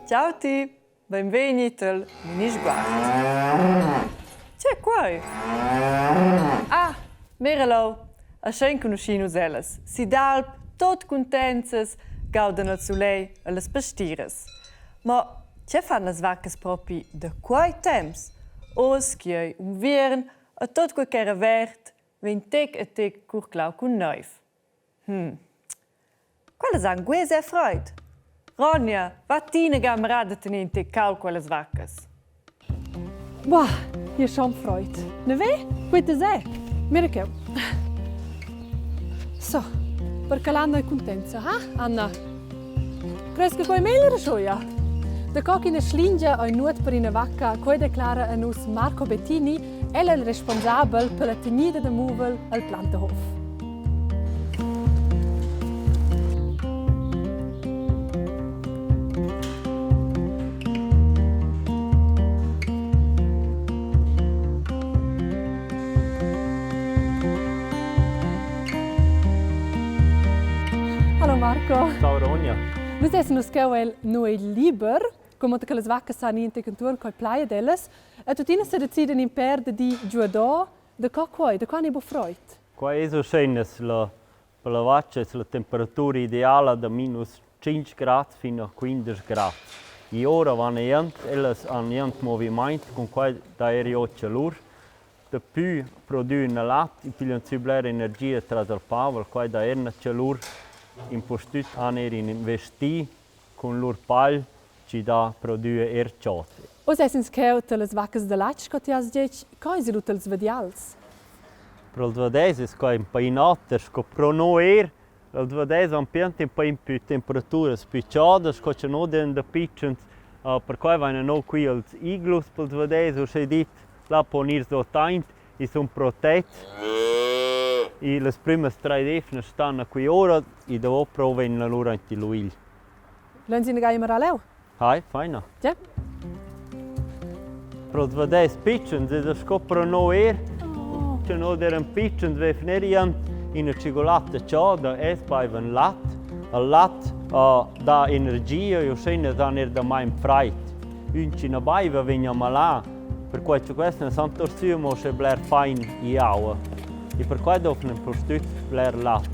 Ciao ti, benvegni tal Minisguard. Tge è quai? Ah, mira leu, aschia enconuschin nus ellas. Si d'alp, tot cuntenzas, gaudan il sulegl e las pastiras. Ma tge fan las vaccas propi da quei temps? Oz chi ei unviern e tot quei ch'era verd vegn tec e tec curclau cun neiv. Hm. Quellas han gues e freid. Ronja, va ti ina camerada tener in tec caul quellas vaccas. Boah, hier schon Freud. Ne ve? Queta se. Mira cheu. So, perché l'Anna è contenza, ha? Anna? Crees che quei meglio schoia? Da co ch'ina schlingia ei nuot per ina vacca, quei declara a nus Marco Bettini, El è il responsabel per la tegnida da muvel al Plantahof. Hallo Marco. Ciao Ronja. Nus essan nus cheu el Nuegl Liber, come che las vaccas san in tec entuorn coi plai ad ellas. E tuttina sedecidan in pèr da dir giuador da co quei, da qua ni bu freud. Quai es uschè la per la vacha es la temperatura ideala da minus 5 grads fin a 15 grads. I ora van jent, ellas han jent movimaint, cun quai dà eir io chalur. Dapü prodüan lat e piglian sü blera energia tras il pavel, quai dà eir üna chalur. Impustüt han eir investi cun lur pagl chi dà prodüer eir chod. Oz essens cheu talas vaccas da latg sco ti has detg, co eisi lu tals vadials? Pro ils vadels es quai ün pain oter sco pro no eir. Els vadels han piant ün pain pü temperaturas pü chodas sco cha no devan da pitschens. Perquai vaina no qui ils iglus pels vadels, uschè dit, là pon ir suotaint i sun protets. E las prümas trais eivnas stan qui ora e davo pro vegn alura aint il uigl. Lein ina ga ir leu? Hai, faina. Ja. Pro ils vadès pitschens es sco pro no eir. Oh. Sche no eran pitschens vevan eir jent ina tschigulatta choda, els baivan lat. Il lat uh, dà energia e uschè dan eir damain fraid. Ün chi na baiva vegn amalà, perquai cha quels na san torsü amo uschè bler fain i aua. E perquai dovrna impustüt bler lat.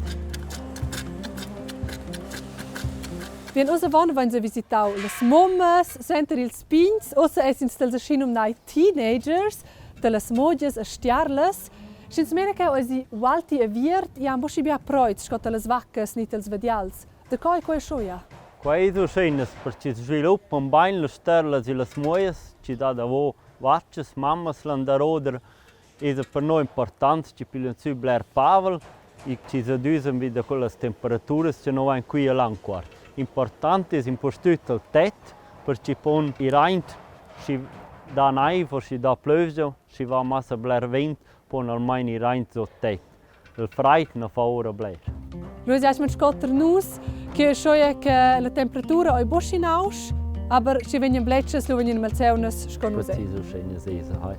Bien, ussa avon vein nus visitau las mummas, suenter ils pigns, ussa essens dels aschinumnai teenagers, dallas mogias a stiarlas. Sch'ins meina cheu eisi ualti aviert, i han buca bia preuts sco talas vaccas ni tals vadials. Da co ei quei schuia? Quei ei uscheinas perche sviluppan bain las sterlas e las muoias chi dà davo vachas, mammas landaroder Esa per noi important chi piglian sü bler pavel e chi s'adüsan vi da quellas temperaturas cha no vain qui a Landquart. Important es impustüt il tet per chi pon ir aint schi dà naiv o schi dà plövgia, schi va massa bler vent, pon almain ir aint sot tet. Il fraid na fa ora bler. Nus essan sco nus che schoia che la temperatura ei buc nausch, aber sche vegnan bletschas, lu vegnan malsaunas sco nus. Precis uschè sesa, hai.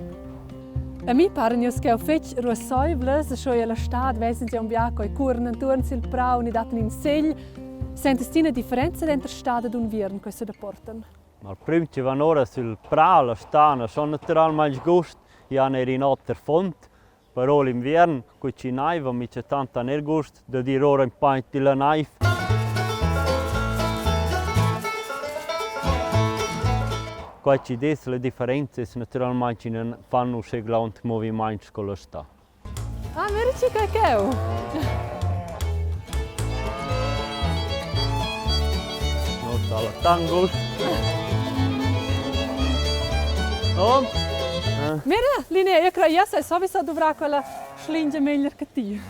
A mi paren jus ch'eu fetg ruasseivlas, schoia la stad vesen sie un bia coi curren entuorn sil prau ni datten in segl. Sentes ti una differenza denter stad ed unviern questa da portan? Ma il prüm chi van ora sul prà la stà schon naturalmaing gust, i han eir in oter fond, Però l'inviern, cu chi naiva, minchatant han eir gust dad ir ora ün pa aint illa naiv. Quai chi dess la differenza es natüralmaing chi non fan uschè grond movimaint sco la stà. Ah, mira che quai ch'eu! No dalla tango. Oh. Mira, Linnea, io crei io sai so vi sa duvrar quella schlingia meglier che ti.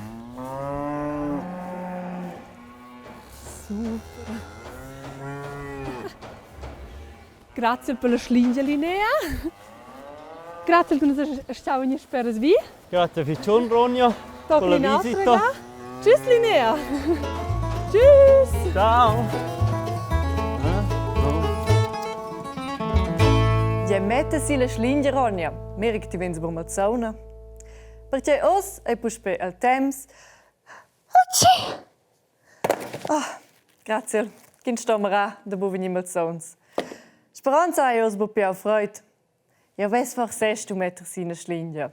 Super. Grazie per la schlingia, Linnea. Grazie che nus stau vegnir speras vi. Grazie fitg, Ronja, per la visita. Tschüss, Linnea. Tschüss. Ciao. Je mette si la schlingia, Ronja. Mira che ti vegns brumazzauna. Perche oz ei puspei el temps. Oh, grazie, ch'ins sto mirar da bu vegnir malsauns. Speranza ei oz buc pia freud. Jau vess forse stu metter si ina schlingia.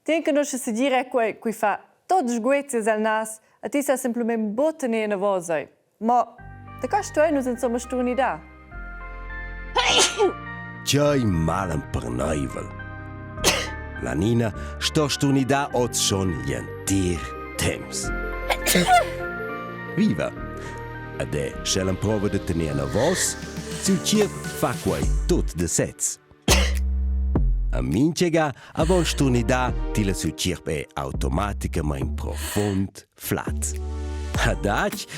Ti enconuschas segir è quei cui fa tot sguezias el nas a ti sa semplamein buc tener enavos ei. Ma da co stuein nus insomma sturnidar? Tgei malemperneivel. La Nina sto sturnidar oz schon gl'entir temps. Viva! Ed è sch'el emprova da tener enavos, siu tgierp fa quei tut da sez. A mintga avon sturnidar tila siu tgierp è automaticamain profund flat. Adatg!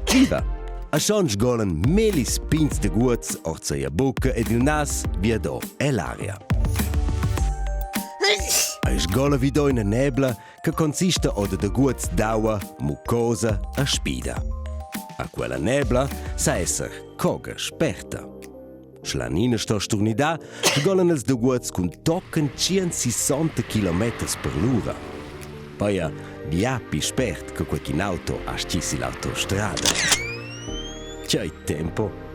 Viva! A schon sgolan mellis pigns de guots ord seia bucca ed il nas viado ell'aria. Ei sgola vido ina nebla che consista or da daguots d'aua, mucosa e spida. A quella nebla sa esser coga sperta. Sche la Nina sto sturnidar, sgolan els daguots cun tochen 160 kilometers per l'ura. Paia bia pli spert che quei ch'in auto ha schi l'autostrada. Tgei tempo!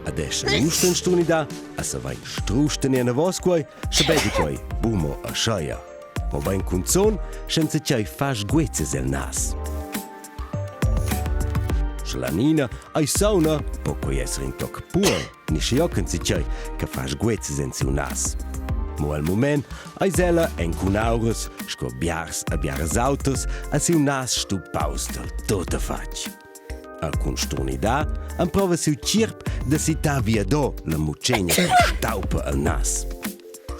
Adesso nus ston sturnidar, a savein strusch tener enavos quei, sche bedi quei bumo ascheia. mobein cunzun senza ch'ei fa sguezes el nas. Sche la Nina ei sauna, po quei esser in toc pur, ni schiglioc enzatgei che fa sguezes en siu nas. Mo el mument eis ella en cun auras, sco biars e biaras auters, a siu nas stupaus dal tuttafatg. A cun sturnidar emprova siu tgierp da sittar viado la mutschegna che staupa el nas.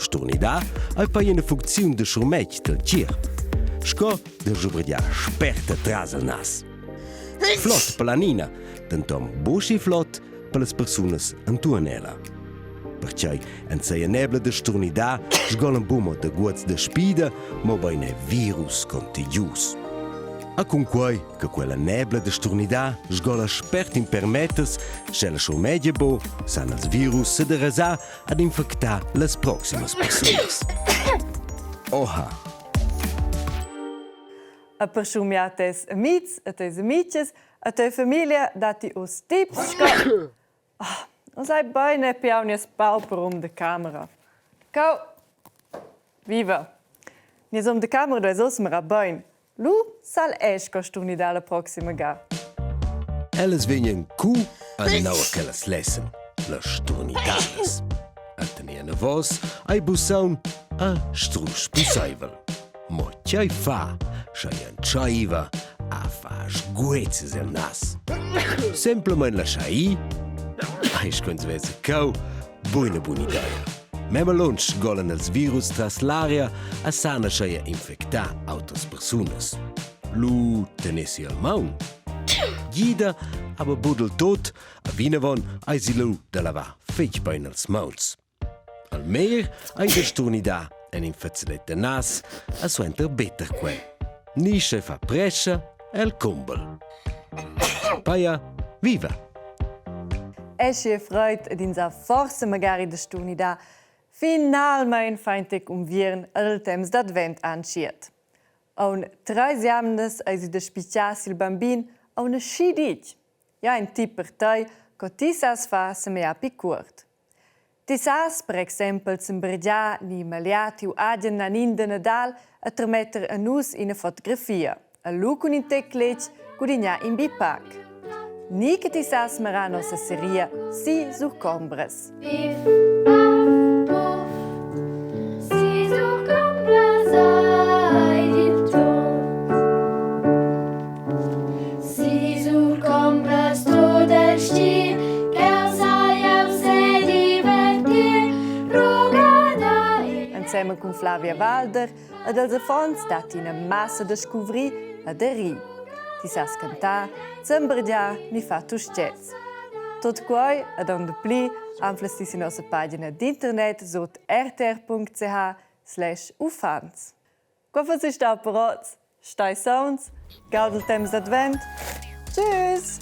Sturnidar ei poi ina funcziun da schurmetg dal tgierp, sco da schubregiar spert atras el nas. Flot per la Nina, denton buc schi flot per las persunas entuorn ella. Pertgei en seia nebla da sturnidar sgolan buca da guots da spida, mobein è virus contagius. A cunquei che quella nebla da sturnidar sgola spert in per meters, sch'ella schurmegia bu, san els virus sederasar ad infectar las proximas persunas. Oha! A per schurmiar tes amics e tes amiches a tua famiglia datti uss tips sco Oh, non sai bein epi aunc nies pauper um de camera. Cau! Viva! Nies um de camera duess uss mirar bein. Lu sal ei sco sturnidar la proxima ga. Ellas vegnan cu a naua ch'ellas lessen, las sturnidadas. A tener anavos ei busaun a strusch pusseivel. Mo tgei fa, sch'ei entscheiva a far sguezes el nas? Semplamein laschar ir? Ei sco ins vesa cheu, buina bun'idea. Memma lunsch sgolan els virus tras l'aria e san ascheia infectar autras persunas. Lu tenessi al maun. Gida aber buc del tot, a vinavon eisi lu da lavar fetg bein els mauns. Al meglier ei da sturnidar en in fazzolet da nas e suenter better quel. Ni sche fa prescha el cumbel. Paia, viva! Eschi e freud ed ins ha forsa magari da sturnidar finalmein feintg unviern el temps d'advent antschiet. Aun treis jamnas eisi da spitgar sil bambin aun aschi ditg. Ja in tip per tei co ti sas far semegliar pi cuort. Ti sas per exempel zembregiar ni magliar tiu agen nanin da Nadal e trametter a nus ina fotografia e lu cun in tec cletg gudignar in bi pac. Ni che ti sas mirar nossa seria Si sur combras. Piff, paff, puff, si sur combras hai dil tot. Si sur combras tut el stgir, ch'el saja sedivertir, rugada Ensemen cun Flavia Walder ed els affons dat ina massa da scuvrir e da rir. Ti sas cantar, zembregiar ni far tustgets. Tot quai ed aunc dapli anflas ti sin nossa pagina d'internet sut rtr.ch/uffants. Qua fossi stau per oz. Stai sauns, gauda il temps d'advent. Tschüss!